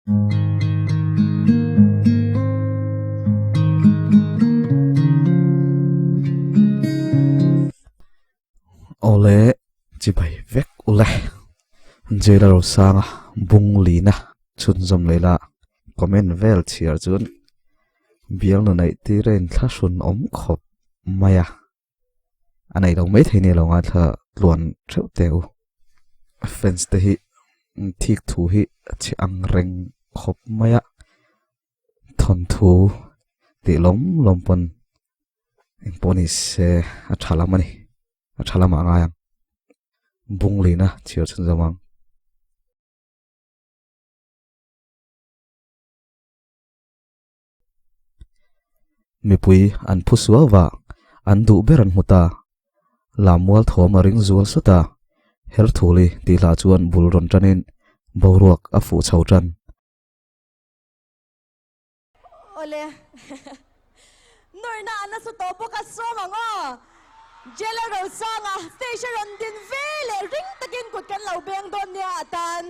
Awle chibai vek ule. Jail a rosanga bung lina chhunzawm leh la comment vel chhiar chuan bial nu neih tir a inthlahrun awm khawp mai a. A nei lo mai thei ni lo ngaithla tluan theuh teh u. Fans te hi thik thu hi a chhe ang reng khawp mai a. Thawnthu tih lawm lawm pawn engpawh ni se a tha lam a ni. A tha lamah a ngai ang. Bung lina chhiar chhun zawm ang. Mipui an phu suau va, an duh ber an hmu ta. Lammual thawm a ring zual sawt a, Herthuli tih hlah chuan bul rawn tanin boruak a fuh chho tan. Awle. Nawrna a nasa tawh bawk a sawm ang aw. Jailer Rosanga stage a rawn din ve leh ring takin kut kan lo beng dawn nia a tan.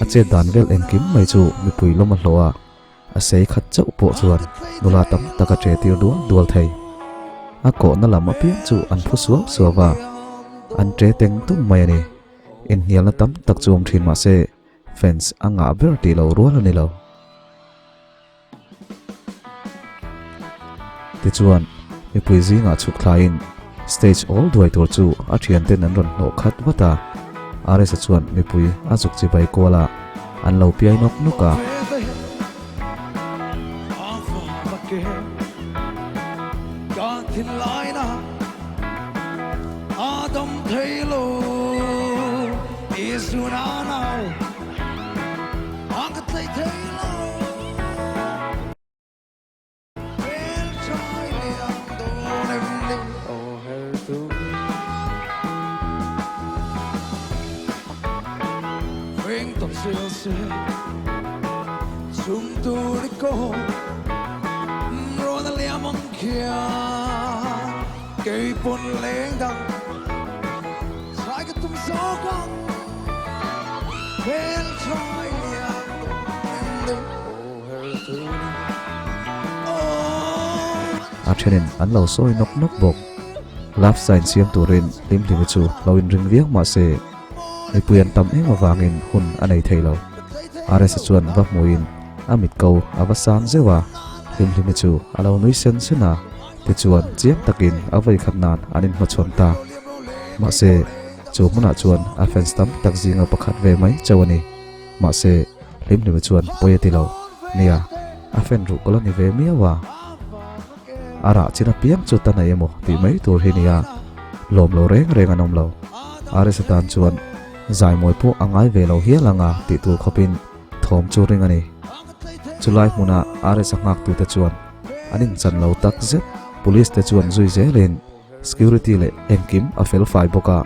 A chet dan vel engkim mai chu mipui lawm a hlawh a, a sei khat chauh pawh chuan nula tam tak a che tir dual dual thei. A kawhna lam apiang chu an phu suau suau va, an che teng tung mai a ni. Inhnialna tam tak chu awm thin mah se fans a ngah ber tih lo rual a ni lo. Tichuan, mipui zingah chhuk thlaiin stage awl duai tur chu a thianten an rawn hnawh khat vat a. Aresa chuan mipui a zuk chibai kual a, an lo piai nawk nawk a. A thenin an lo sawi nawk nawk bawk. Love sign siam turin Hlimhlimi chu lo inring viau mah se mipui an tam em avangin hun a nei thei lo. Aresa chuan va hmuhin a mit ko a va sang zeuh a, Hlimhlimi chu a lo nui sen sen a, tichuan chiang takin a vawikhat nan an inhmachhawn ta. Mahse, chu hmunah chuan a fans tam tak zinga pakhat ve mai chauh a ni. Mahse, Hlimhlimi chuan pawi a ti lo. Nia, a fan ruh ka la ni ve miau a. A rah chin apiang chu ta nei emaw tih mai tur hi nia. Lawm lo reng reng an awm lo. Arisa tan chuan zaimawi pawh a ngai ve lo hial anga tih tur khawpin thawm chu ring a ni. Chulai hmuna Arisa nghaktute chuan an inchan lo tak zet. Police te chuan zui zelin security leh engkim a fel fai bawk a,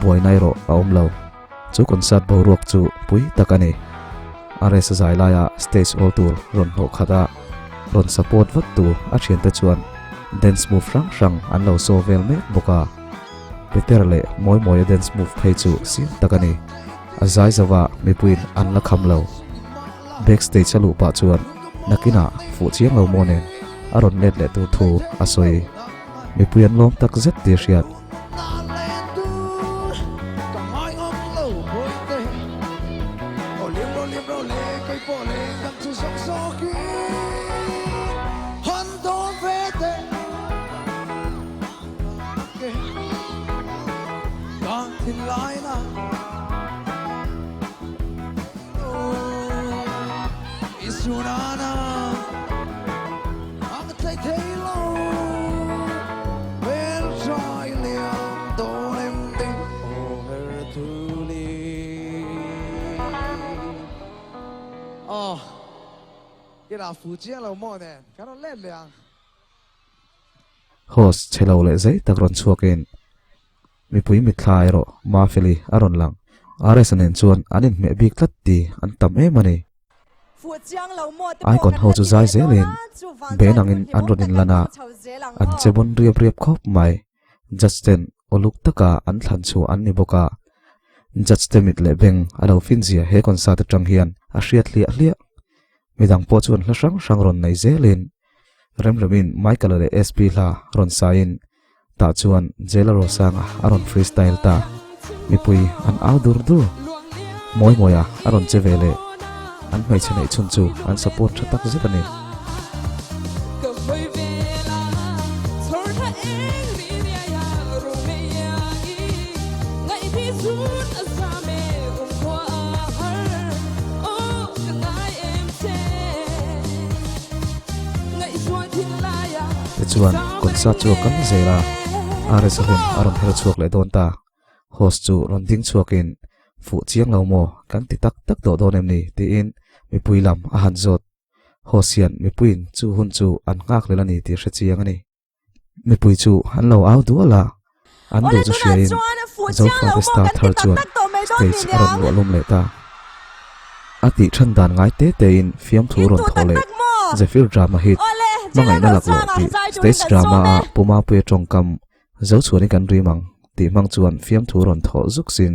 buaina erawh a awm lo. Chu concert boruak chu pui tak a ni. RS zai laia stage awl tur rawn hnawh khat a, rawn support vat tu a thiante chuan dance move hrang hrang an lo saw vel mek bawk a. Peter leh Mawimawia dance move phei chu siam tak a ni. A zai zauh a mipuiin an la kham lo. Backstage a luh pah chuan nakinah fuh chiang lo maw nen a rawn let leh tur thu a sawi. Mipui an lawm tak zet tih a hriat. Host chhe lo leh zei tak rawn chhuakin mipui mitthla erawh Mafeli a rawn lang. RS-a nen chuan an inhmeh bik tlat ti an tam em a ni. Icon ho chu zai zelin ben angin an rawn inlan a, an che bawn riap riap khawp mai. Judge ten uluk taka an thlan chhuah an ni bawk a, judge te mit leh beng a lo fin zia he concert atang hian a hriat hliah hliah. Midang pawh chuan hla hrang hrang rawn nei zelin Remremin Michael-a leh SP hla rawn saiin tah chuan Jela Rosanga a rawn freestyle ta. Mipui an au dur dur. Mawi mawia a rawn che ve leh an hmeichhe neih chhun chu an support tha tak zet a ni. Tichuan concert chu a kal zel a, RS hun a rawn her chhuak leh dawn ta. Host chu rawn ding chhuakin, Fuh chiang lo maw? Kan ti tak tak tawh dawn em ni? tiin mipui lam a han zawt. Host hian mipuiin chu hun chu an nghak lel a ni tih hre chiang a ni. Mipui chu an lo au dual a, an duh chu hriain Zofate star thar chuan stage a rawn luah lum leh ta. A tih than dan ngai te tein fiamthu rawn thawh leh Zephyr drama hit Hmangaihna laklawh tih stage drama a Pu Mapuia tawngkam Zochhuanin kan rim ang tih hmang chuan fiamthu rawn thawh zuk sin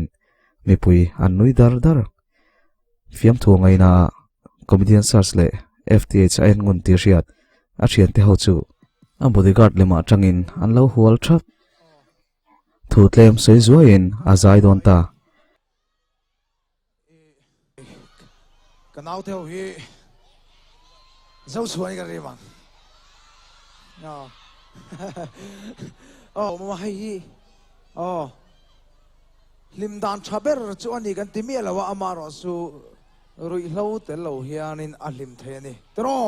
mipui an nui dar dar. Fiamthu ngaina a comedian search leh FTH a en ngun tih hriat a thiante ho chu a bodyguard lemah atangin an lo hual thap. Thu tlem sawi zuaiin a zai dawn ta. Ka naute ho hi zo chhuan hi ka rim ang. Aw mama hei hi aw hlim dan tha ber chu a ni kan ti miah lo a, amaherawh chu ruihhlo tel lo hianin a hlim thei a ni. Tiraw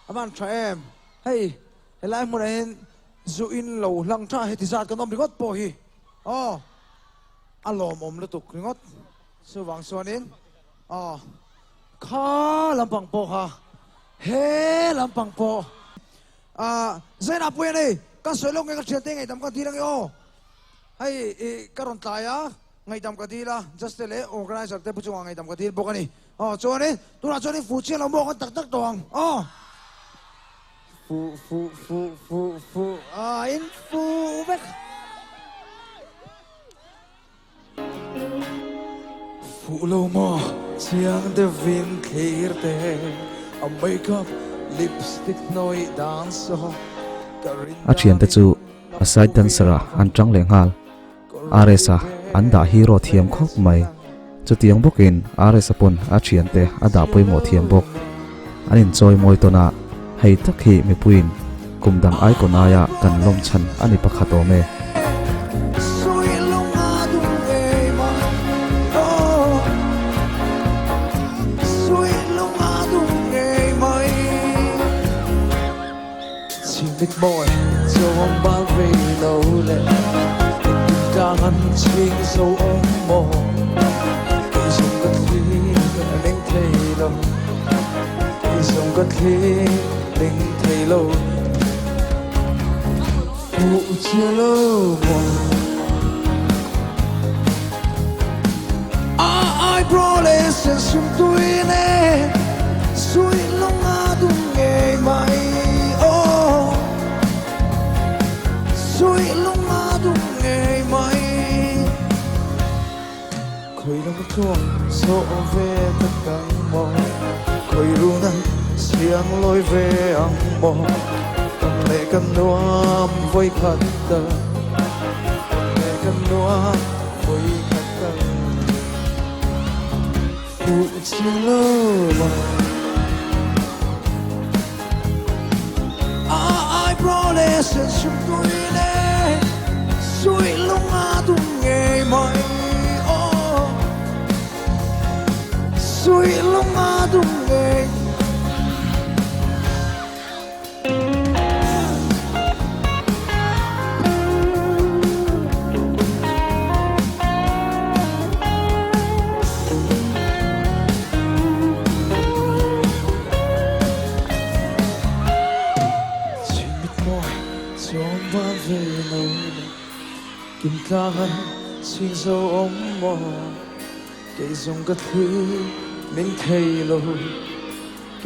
a van tha em? Hei helai hmunah hian zu in lo hlang tha heti zat kan awm ringawt pawh hi aw. A lawmawm lutuk ringawt. Chuvang chuanin aw kha lampang pawh kha he lampang pawh ah Zaina pui a nei ka sawi lawk nge ka thiante ngaihdam ka dil ange aw hei i ka rawn tlai a ngaihdam ka dil a just te leh organizer te pu chungah ngaihdam ka dil bawk a ni aw chuanin tunah chuanin fu chiang lo maw kan tak tak tawh ang aw fu fu fu fu fu ah in fu vek. Fuh lo maw chiang deuhin thlir te a makeup lipstick hnawih dan saw ka rin A thiante chu a side dancer ah an tang leh nghal. RS-a an dah hero thiam khawp mai. Chutiang bawkin RS-a pawn a thiante a dah pawimawh thiam bawk. An inchawi mawi tawn a, hei tak hi mipuiin kum dang icon aia kan lawm chhan a ni pakhat awm e.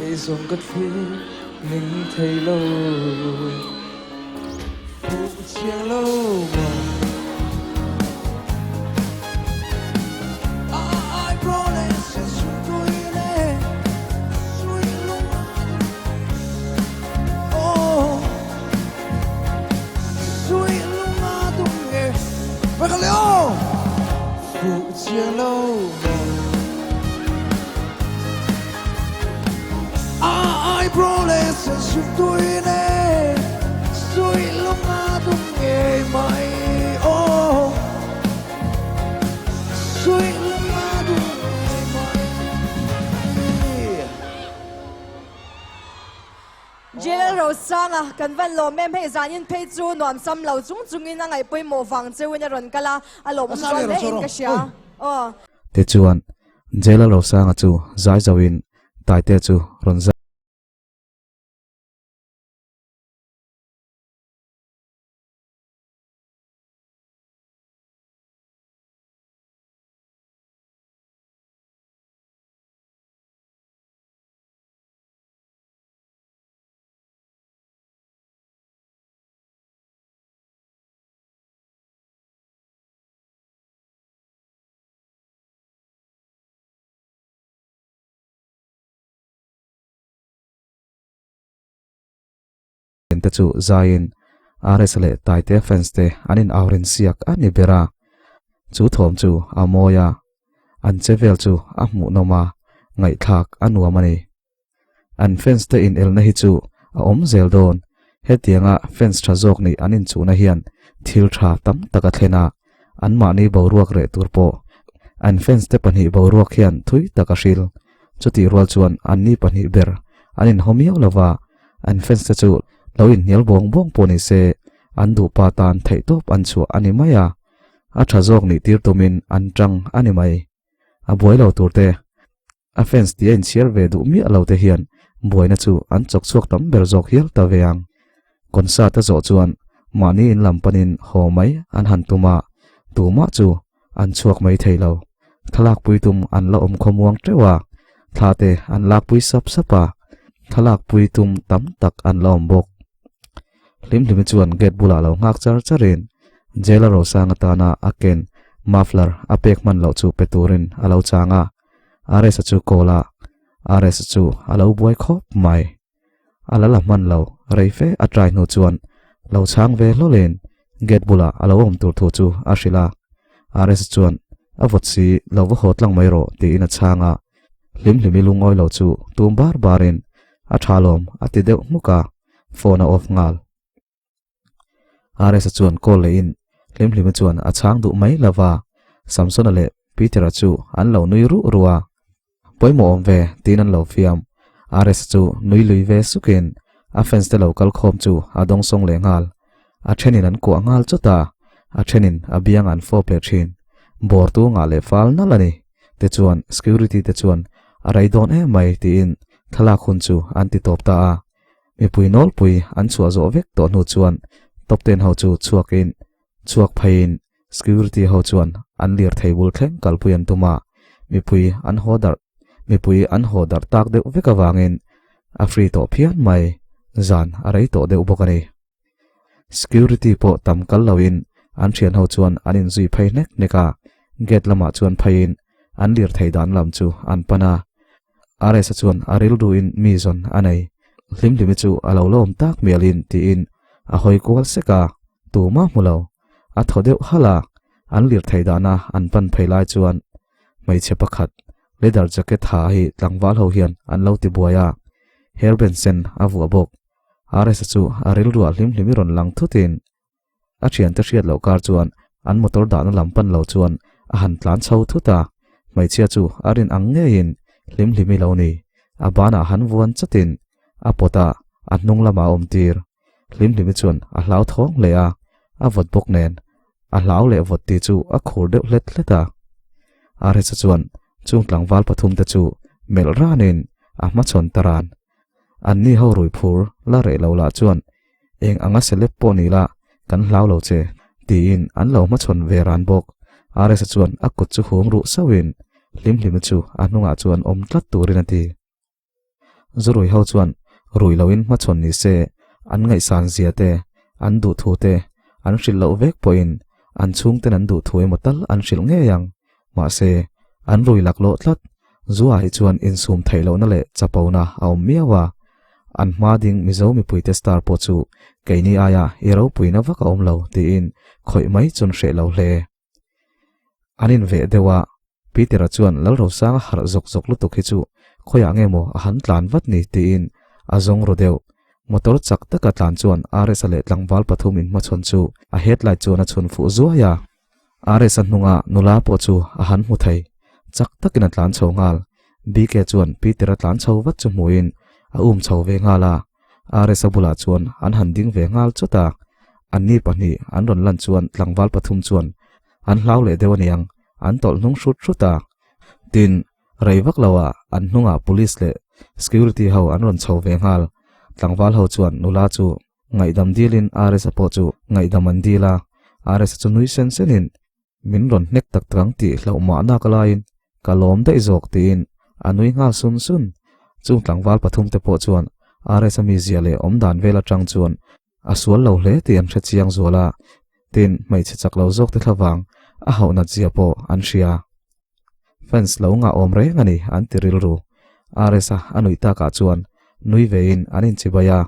Kei zawng ka thlir ning thei lo Fuh chiang lo maw Eyebrow leh sen tui leh Sweet lung a dum Oh Sweet lung a dum nge Vek le aw Fuh chiang lo maw A eyebrow leh sen sut tui nen Suih lung a dum ngei mai aw Suih lung a dum ngei mai. Jl Rosanga kan van lawm em hei zanin phei chu nuam sam lo chung chungin a ngaih pawimawh vang cheuin a rawn kal a, a lawmawm chuan hle in ka hria aw. Tichuan, Jl Rosanga chu zai zoin Taite chu rawn zai. Te chu zaiin RS leh Taite fans te an in au rin siak a ni ber a, chu thawm chu a mawi a, an che vel chu a hmuhnawm a, ngaihthlak a nuam a ni. An fans te in elna hi chu a awm zel dawn, hetianga fans tha zawk nih an inchuhna hian thil tha tam tak a thlen a, anmahni boruak reh tur pawh an fans te pahnih boruak hian thui tak a hril. Chutih rual chuan anni pahnih ber an inhaw miau lova, an fans te chu lo inhnial bawng bawng pawh ni se an duhpa tan theihtawp an chhuah a ni mai a, a tha zawk nih tir tumin an tang a ni mai. A buai lo tur te. A fans tih a inchhiar ve duh miah lo te hian buaina chu an chawk chhuak tam ber zawk hial ta ve ang. Concert a zawh chuan mahni in lam panin haw mai an han tum a, tumah chu an chhuak mai thei lo. Thlalak pui tum an la awm khawmuang teuh a, thla te an lak pui sap sap a, thlalak pui tum tam tak an la awm bawk. Hlimhlimi chuan gate bulah lo nghak char charin Jail a Rosang atana a ken muffler a pek hman loh chu pe turin a lo chang a. RS-a chu call a, RS-a chu a lo buai khawp mai. A la la hman lo, rei fe a try hnu chuan lo chhang ve hlawlin gate bulah a lo awm tur thu chu a hrilh a. RS-a chuan a vawt si lo va haw tlang mai rawh tiin a chhang a. Hlimhlimi lungawi lo chu tum bar barin a tha lawm a ti deuh hmuk a, phone a off nghal. RS-a chuan call lehin Hlimhlima chuan a chhang duh mai lo va, Samsona leh Peter-a chu an lo nui ruh ruh a. Pawimawh awm ve tiin an lo fiam. RS-a chu nui lui ve sukin a fans te lo kal khawm chu a dawngsawng leh nghal. A thenin an kuah nghal chawt a, a thenin a biang an fawp leh thin. Bawr tu ngah leh fal nalh a ni. Tichuan security te chuan a rei dawn em mai tiin thlalak hun chu an ti tawp ta a. Mipui nawlpui an chhuah zawh vek tawh hnu chuan top ten ho chu chhuakin chhuak pheiin security ho chuan an lirthei bul thleng kalpui an tum a, mipui an haw darh mipui an haw darh tak deuh vek avangin a free tawh phian mai, zan a rei tawh deuh bawk a ni. Security pawh tam kal loin an thian ho chuan an inzui phei hnek hnek a, gate lamah chuan pheiin an lirthei dan lam chu an pan a. RS-a chuan a rilruin mi zawn a nei. Hlimhlimi chu a lo lawm tak mialin tiin a hawi kual sek a, tumah hmu lo. A thaw deuh halh a, an lirthei dana an pan phei lai chuan hmeichhe pakhat leather jacket ha hi tlangval ho hian an lo ti buai a, hairband sen a vuah bawk. RS-a chu a rilruah hlimhlimi rawn lang thutin A thiante hriat loh kar chuan an motor dahna lam pan lo chuan a han tlan chho thut a, hmeichhia chu a rin ang ngeiin hlim hlimi lo ni. A banah han vuan chatin a pawt a, a hnung lamah a awm tir. Hlim hlimi chuan a hlau thawng hle a, a vawt bawk nen a hlau leh vawt tih chu a khur deuh hlet hlet a. Arhesa chuan chung tlangval pathum te chu melh ranin a hmachhawn ta ran. Anni ho rui phur la reh lo lah chuan eng anga celeb pawh ni la kan hlau lo che tiin an lo hmachhawn ve ran bawk. RS-a chuan a kut chu hum ruh sauhin Hlimhlima chu a hnungah chuan awm tlat turin a ti. Zurui ho chuan rui loin hmachhawn ni se, an ngaihsan zia te, an duhthu te an hrilh loh vek pawhin an chhungten an duhthu emaw tal an hrilh ngei ang. Mahse, an rui laklawh tlat. Zua hi chuan insum theih lohna leh chapona a awm miau a. An hma ding Mizo mipuite star pawh chu keini aia i ropuina vak a awm lo tiin khawih mai chun hreh lo hle. An inveh deuh a, Peter-a chuan Lalrosanga harh zawk zawk lutuk hi chu khawiah nge maw a han tlan vat ni tiin a zawng ru deuh. Motor chak taka tlan chuan RS-a leh tlangval pathum inhmachhawn chu a headlight chuan a chhun fuh zuai a. RS-a hnunga nula pawh chu a han hmu thei. Chak takin a tlan chho nghal. BK chuan Peter-a tlan chho vat chu hmuhin a um chho ve nghal a. RS-a bulah chuan an han ding ve nghal chawt a. Anni pahnih an rawn lan chuan tlangval pathum chuan an hlau leh deuh aniang, an tawlh hnung hrut hrut a. Tin, rei vak lo ah an hnungah police leh security ho an rawn chho ve nghal. Tlangval ho chuan nula chu ngaihdam dilin RS-a pawh chu ngaihdam an dil a. RS-a chu nui sen senin min rawn hnek tak tak ang tih hlauh mahna ka laiin ka lawm daih zawk tiin a nui nghal sun sun. Chung tlangval pathum te pawh chuan RS-a mizia leh awmdan vel atang chuan A sual lo hle tih an hre chiang zual a, tin hmeichhe chak lo zawk te thlavang a hauh nat zia pawh an hria. Fans lo ngah awm reng a ni an ti rilru. RS-a a nuih takah chuan nui vein an inchibai a,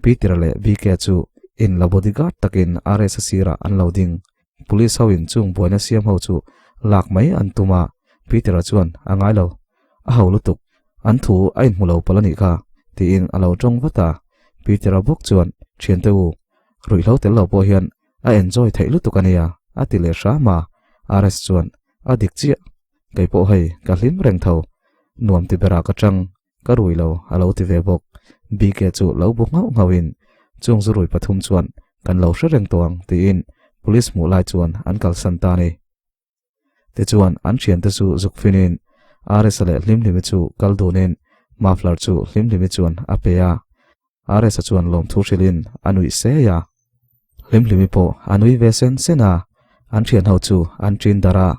Peter-a leh BK chu in la bodyguard takin RS-a sirah an lo ding. Police ho in chung buaina siam ho chu lak mai an tum a, Peter-a chuan a ngai lo, a ho lutuk, an thu a inhmu lo palh a nih kha, tiin a lo tawng vat a. Peter-a bawk chuan, Thiante u, ruihhlo tel lo pawh hian a enjoy theih lutuk a nia, a ti leh hram a. RS chuan, A dik chiah, kei pawh hei ka hlim reng tho, nuam ti berah ka chang, Ka rui lo, a lo ti ve bawk. BK chu lo bu nghauh nghauhin, Chung zu rui pathum chuan kan lo hre reng tawh ang, tiin police hmuh lai chuan an kalsan ta a ni. Tichuan, an thiante chu zuk finin RS-a leh Hlimhlimi chu kal dunin muffler chu Hlimhlimi chuan a pe a. RS-a chuan lawmthu hrilhin a nuih sei a. Hlimhlimi pawh a nui ve sen sen a, an thianho chu an ṭin darh a.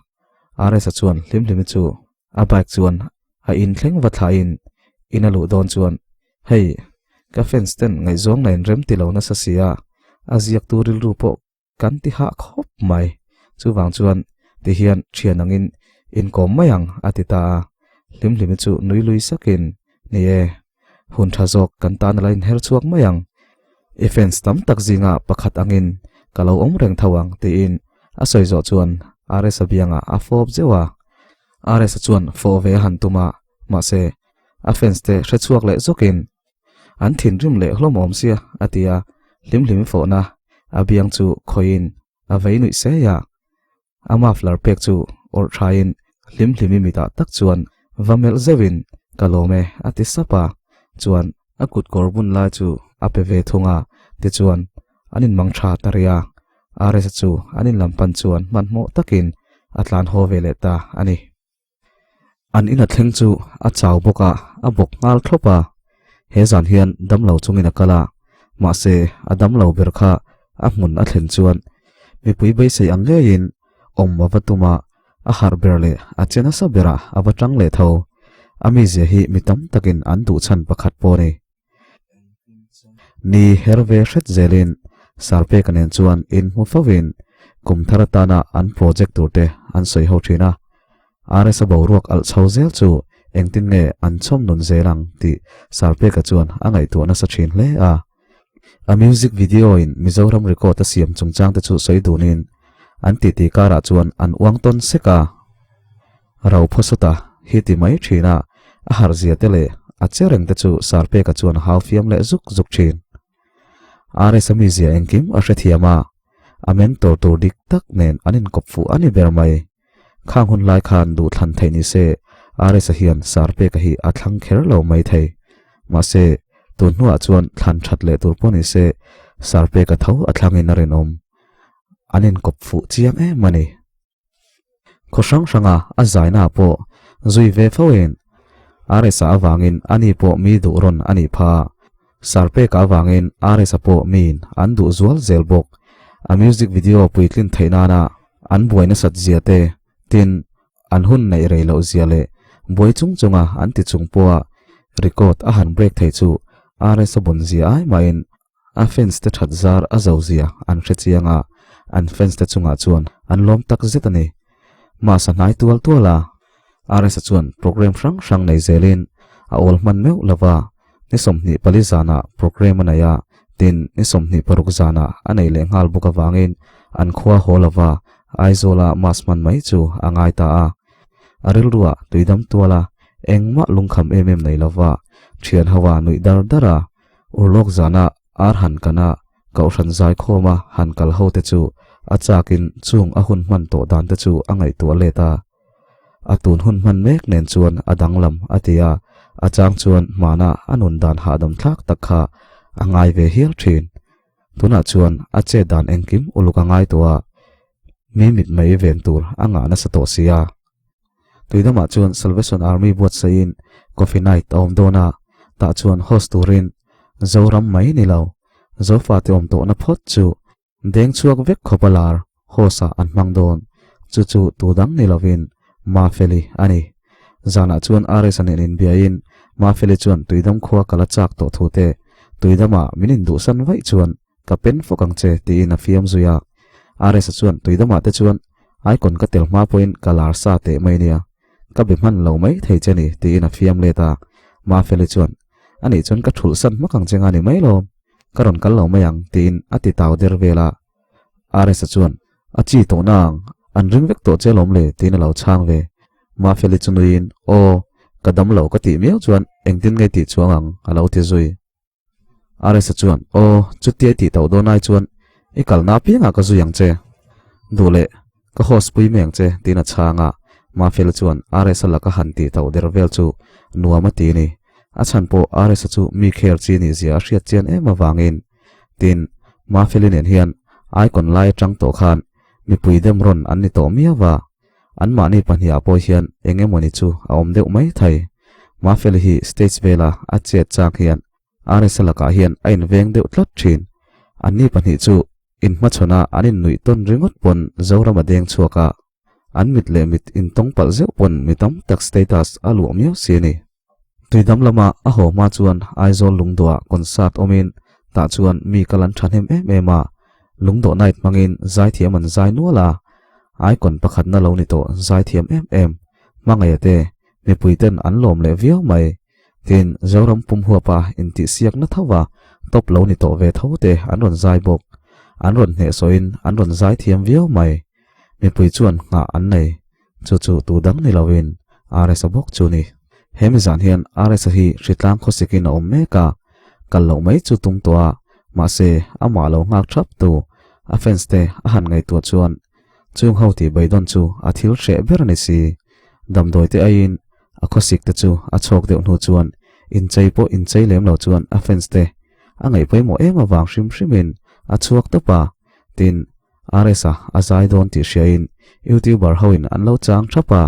RS-a chuan Hlimhlimi chu a bike chuan A in thleng va thlahin in a luh dawn chuan, Hei, ka fans ten ngaihzawng la inrem ti lo nasa si a, a ziaktu rilru pawh kan ti hah khawp mai. Chuvang chuan ti hian thian angin inkawm mai ang, a ti ta a. Hlimhlimi chu nui lui sakin, Ni e, hun tha zawk kan tan a la inher chhuak mai ang. I fans tam tak zinga pakhat angin ka lo awm reng tho ang, tiin a sawi zawh chuan RS-a biangah a fawp zeuh a. RS-a chuan fawh ve a han tum a, mahse, a fans te hre chhuak leh zawkin, An thinrim leh hlawm awm sia, a ti a, hlim hlim fawhna a biang chu khawihin a vei nuih sei a. A muffler pek chu awrh thain hlim hlimi mitah tak chuan va melh zeuhin, Ka lawm e, a ti sap a, chuan a kut kawr bun lai chu a pe ve thung a, tichuan an inmang tha ta rih a, RS-a chu an inlam pan chuan hmanhmawh takin a tlan haw ve leh ta a ni. An ina thleng chu a chau bawk a, a bawk nghal thlawp a. He zan hian damlo chungin a kal a, mahse a damlo ber kha a hmun a thlen chuan mipui beisei ang ngeiin awm a va tum a, a harh ber leh a che nasa berah a va tang leh tho. A mizia hi mi tam takin an duh chhan pakhat pawh a ni. Ni her ve hret zelin Sarpeka nen chuan inhmu fovin kum thar atana an project tur te an sawi ho thin a. RS-a boruak alh chho zel chu engtin nge an chhawm nun zel ang tih Sarpeka chuan a ngaihtuah nasa thin hle a. A music video in Mizoram record a siam chungchang te chu sawi dunin an titi karah chuan an uang tawn sek a. Ro phawsawta hi ti mai thin a, a harh zia te leh a che reng te chu Sarpeka chuan hau fiam leh zuk zuk thin. RS-a mizia engkim a hrethiam a, a mentor tur dik tak nen an inkawp fuh a ni ber mai. Khang hun lai khan duh thlan theih ni se RS-a hian Sarpeka hi a thlang kher lo mai thei. Mahse, tun hnuah chuan thlan that leh tur pawh ni se Sarpeka tho a thlangin a rinawm. An inkawp fuh chiang em a ni. Khaw hrang hranga a zaina pawh zui ve fo in RS-a avangin ani pawh mi duh rawn a nih pha. Sarpeka avangin RS-a pawh miin an duh zual zel bawk. A music video puitlin theih nana an buai nasat zia te, tin an hun neih rei loh zia leh buai chung chunga an ti chung pawha. Record a han break thei chu RS a bun zia ai mahin a fans te that zar a zo zia an hre chiang a, an fans te chungah chuan an lawm tak zet a ni. Mahse hnai tual tual a, RS-a chuan program hrang hrang nei zelin a awl hman meuh lo va, ni 24 zanah program a nei a, tin ni 26 zanah a nei leh nghal bawk avangin an khua haw lo va, Aizawla mass hman mai chu a ngai ta a. A rilruah tuidam tual a, engmah lungkham em em nei lo va, thian ho a nuih dar dar a, Urlawk zana ar han kana kohhran zaikhawma han kal ho te chu a chakin chung a hun hman tawh dan te chu a ngaihtuah let a. A tun hun hman mek nen chuan a danglam a ti a, a chang chuan hmana a nun dan hahdam thlak tak kha a ngai ve hial thin. Tunah chuan a chet dan engkim uluk a ngai tawh a, mi mit mai ven tur a ngah nasa tawh si a. Tuidamah chuan Salvation Army buatsaihin Coffee Night a awm dawn a, tah chuan host turin Zoram mai ni lo, Zofate awm tawhna phawt chu deng chhuak vek khawp a lar host ah an hmang dawn, chu chu tu dang ni lovin Mafeli a ni. Zanah chuan RS-a nen inbiain Mafeli chuan Tuidam khua ka la chak tawh thu te, Tuidamah min induhsan vaih chuan Ka pen fawk ang che, tiin a fiam zui a. RS-a chuan tuidamah te chuan Icon ka tel hma pawhin ka lar sa teh mai nia. Ka be hman lo mai thei che ni, tiin a fiam let a. Mafeli chuan, Anih chuan ka thulh san hmak ang che nga ni mai lawm. Ka rawn kal lo mai ang, tiin a ti tau der vel a. RS-a chuan, A chi tawh na ang, an ring vek tawh che lawm le, tiin a lo chhang ve. Mafeli chu nuiin, Aw, ka dam lo ka tih miau chuan engtin nge tih chuang ang, a lo ti zui. RS-a chuan, Aw, chutia i tih tauh dawn ai chuan i kalna apiangah ka zui ang che. Duh leh, ka host pui mai ang che, tiin a chhang a. Mafela chuan RS-a laka han tih tauh der vel chu nuam a ti a ni. A chhan pawh RS-a chu mi care chi nih zia a hriat chian em avangin. Tin, Mafeli nen hian Icon lai atang tawh khan mipui dem rawn an ni tawh miau va. Anmahni pahniha pawh hian eng emawni chu a awm deuh mai thei. Mafeli hi stage vela a chet chak hian RSa lakah hian a inveng deuh tlat thin. Anni pahnih chu inhmachhawn a an innuih tawn ringawt pawn Zoram a deng chhuak a, an mit leh mit intawng palh zeuh pawn mi tam tak status a luah miau si a ni. Tuidam lama a haw hma chuan Aizawl lungdawhah concert awmin tah chuan mi kal an thahnem em em a, lungdawh night hmangin zaithiam an zai nual a, icon pakhatna lo ni tawh zaithiam em em hmangaih te mipuiten an lawm leh viau mai. Tin, Zoram pum huapa intihsiakna tho va top lo ni tawh ve tho te an rawn zai bawk. An rawn hnehsawhin an rawn zaithiam viau mai. Mipui chuan nghah an nei. Chu chu tu dang ni lovin RS-a bawk chu ni. He mi zan hian RS-a hi hritlang khawsikin a awm mek a, kal loh mai chu tum tawh a, mahse amah lo nghak thap tu a fans te a han ngaihtuah chuan chung ho tih beidawn chu a thil hreh ber a ni si. Damdawi te aiin a khawsik te chu a chhawk deuh hnu chuan inchei pawh inchei lem lo chuan a fans te a ngaih pawimawh em avang hrim hrimin a chhuak tawp a, tin RS-a a zai dawn tih hriain YouTuber hoin an lo chang thap a,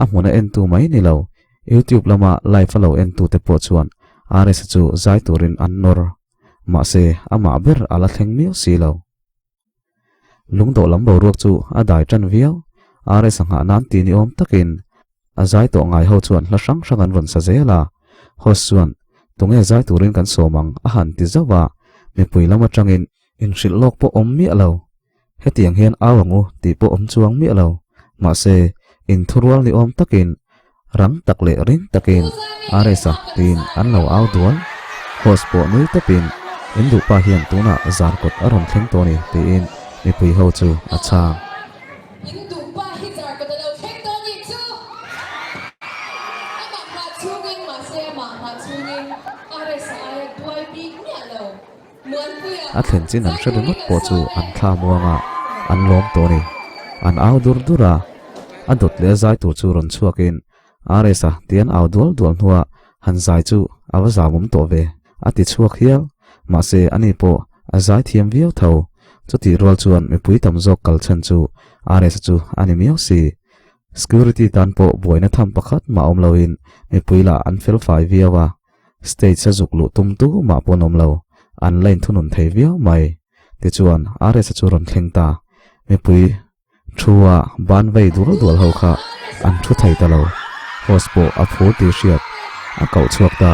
a hmun a entu mai ni lo, YouTube lama live a lo entute pawh chuan RS-a chu zai turin an nawr. Mahse, amah ber a la thleng miau si lo. Lungdawh lam boruak chu a dai tan viau, RS-a nghah nan ti ni awm takin a zai tawh ngai ho chuan hla hrang hrang an rawn sa zel a, host chuan tunge zai turin kan sawm ang a han ti zauh a, mipui lam atangin Inhrilh lawk pawh awm miah lo. Hetiang hian au ang u tih pawh awm chuang miah lo. Mahse, inthurual ni awm takin, rang tak leh ring takin RS-a tiin an lo au dual. Host pawh nui tawpin, In duhpa hian tunah zan kawt a rawn thleng tawh a ni tiin mipui ho chu a chhang. In duhpa hi zar kawt a lo thleng tawh a nih chu! Amah nghah chhungin, mahse amah nghah chhungin RS-a aia duai bik miah lo. A thlen chin an hre ringawt pawh chu an thla muang a, an lawm tawh a ni. An au dur dur a, a dawt leh a zai tur chu rawn chhuakin RS-a ti an au dual dual hnuah han zai chu a va zamawm tawh ve, a ti chhuak hial. Mahse, ani pawh a zai thiam viau tho. Chutih rual chuan mipui tam zawk kal chhan chu RS-a chu a ni miau si. Security tan pawh buaina tham pakhat mah awm loin mipui lah an fel fai viau a. Stage a zuk luh tum tu mah pawn awm lo, an la inthunun thei viau mai. Tichuan, RS-a chu rawn thleng ta. Mipui thu a ban vei dual dual ho kha an thu thei ta lo. Host pawh a phur tih hriat. a koh chhuak ta.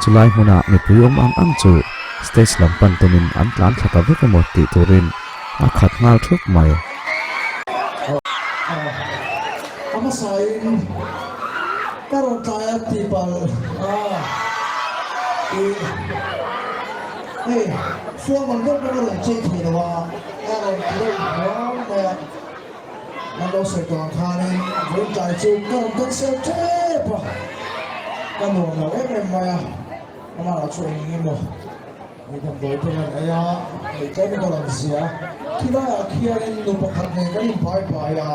Chulai hmuna mipui awm ang ang chu stage lam pan tumin an tlan thla ta vek emaw tih turin a khat nghal thup mai. A hmasain ka rawn tlai a tih palh a i hei fual man deuh pawh ka rawn chei thei lo a, a rawn ti deuh huam mai a. An lo sawi tawh ang khanin vawiin tlai chu ka rawn cancel tep a, ka nuam lo em em mai a, amah chu eng emaw Hei damdawi te rawn ei a, hei tlem in ka rawn zia a, khilaiah khianin nu pakhat nen kan inbai bai a,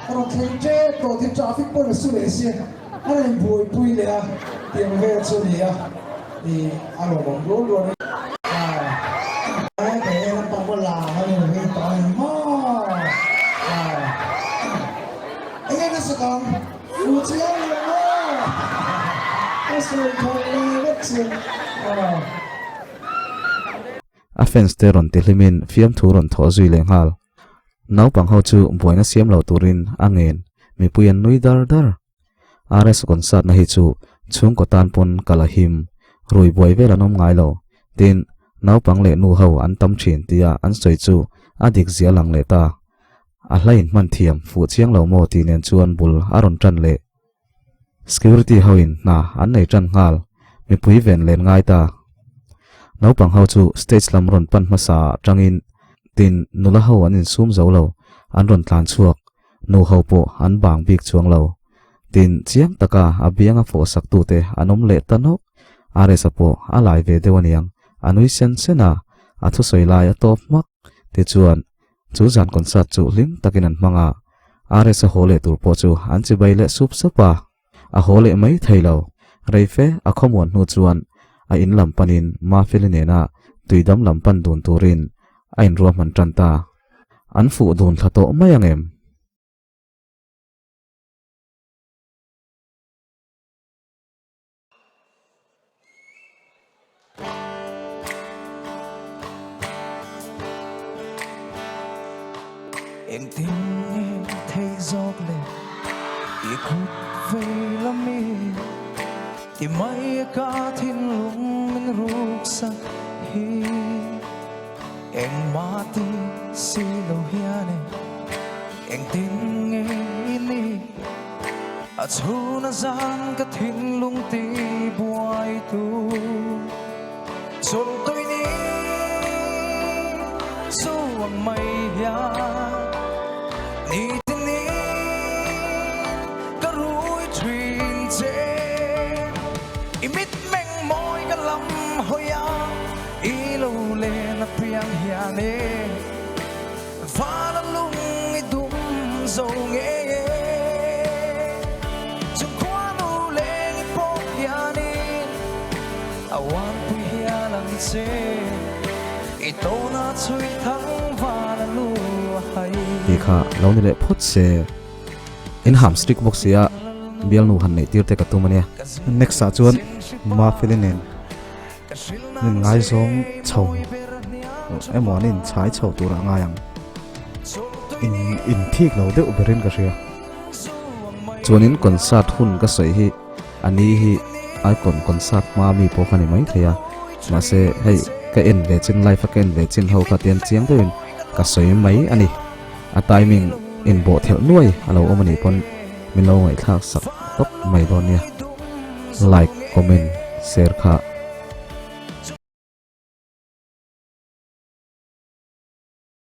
ka rawn thleng tep tawh tih traffic pawhin a su leh si a, a rawn inbuaipui leh a, tiang vel chu a ni a, ih a lawmawm rual rual a ni. A fans te rawn ti hlimin fiamthu rawn thawh zui leh nghal. Naupang ho chu buaina siam lo turin a ngen, mipui an nui dar dar. RS concert na hi chu chhungkaw tan pawn kal a him, rui buai vel an awm ngai lo. Tin, naupang leh nu ho an tam thin tia an sawi chu a dik zia lang leh ta. A hla in hman thiam fuh chiang lo maw tih nen chuan bul a rawn tan leh. Security ho in hna an nei tan nghal, mipui ven len ngai ta. Naupang ho chu stage lam rawn pan hmasa ah tangin tin nula ho an insum zo lo, an rawn tlan chhuak, nu ho pawh an bang bik chuang lo. Tin chiang taka a bianga fawh sak tute an awm leh ta nawk, RS-a pawh a lai ve deuh aniang, a nui sen sen a, a thusawi lai a tawp hmak. Tichuan, Chu zan concert chu hlim takin an hmang a, RS a haw leh tur pawh chu an chibai leh sup sup a. A haw leh mai thei lo. Reife a khawmuan hnu chuan a in lam panin Mafeli nena tuidam lam pan dun turin a inruahman tan ta. An fuh dun thla tawh mai ang em? Engtin nge theih zawk le i kut vei lami ti mai ka thinlung min ruksak hi engmah ti si lo hian e engtin nge i nih A chhun a zan ka thinlung ti buai tu Chawlh tui ni chu ang mai hian Ni tin ni ka rui thin che I mitmeng mawi ka lam hawi a I lo len apiang hian e Vala lung i dum zo nge e Chung khuanu leng i pawh hianin A uanpui hial ang che I tawna chhui thang vala lu a hai. Tih kha lo ni leh phawt se. In ham strict bawk sia bialnu han neih tir te ka tum ania. Next ah chuan Mafeli nen An inngaizawng chho emaw an inchhai chho turah ngai ang. In inthik lo deuh berin ka hria. Chuanin concert hun ka sawi hi a ni hi icon concert hma mi pawh kha ni mai thei a, mahse hei ka en ve chin live a ka en ve chin ho kha tian chiang deuhin ka sawi mai a ni. A timing inbawh thelh nuai a lo awm a nih pawn min lo ngaihthlak sak tawp mai dawn nia. Like, comment, share kha.